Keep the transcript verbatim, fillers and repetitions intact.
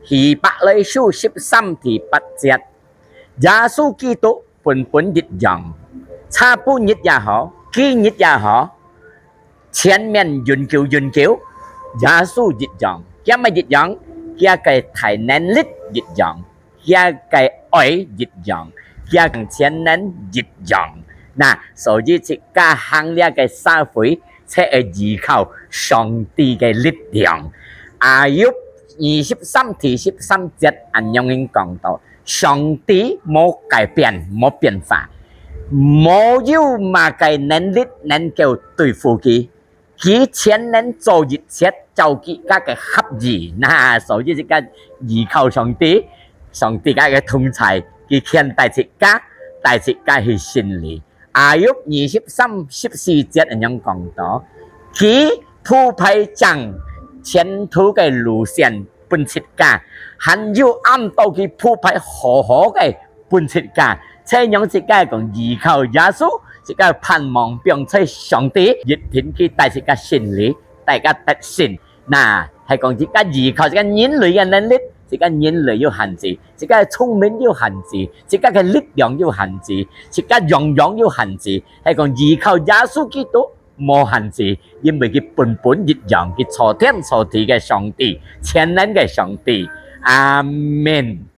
希伯來書十三第八節，耶穌基督本本一樣，昨晡日也好，今日也好，前面永久永久，耶穌一樣，佢乜一樣，佢个大能力一樣，佢个愛一樣，佢个全能一樣。那所以自家行這个社會， 就愛依靠上帝个力量。Ayub二十三第十三節恁樣講到：上帝無改變，無變化，無有麼个能力能夠對付佢。佢全能做一切，照佢个合意。那所以自家依靠上帝，上帝个同在，佢牽帶自家，帶自家去勝利。 Ayub二十三十四節恁樣講到：佢鋪排正前途个路線分自家，還有恁多佢鋪排好好个分自家。就讓自家講依靠耶穌，自家盼望放在上帝，一定佢帶自家勝利，帶自家得勝。 那係講自家依靠自家人類个能力，自家人類有限制，自家个聰明有限制，自家个力量有限制，自家樣樣有限制，係講依靠耶穌基督無限制，因為佢本本一樣，佢造天造地个上帝，全能个上帝。阿們。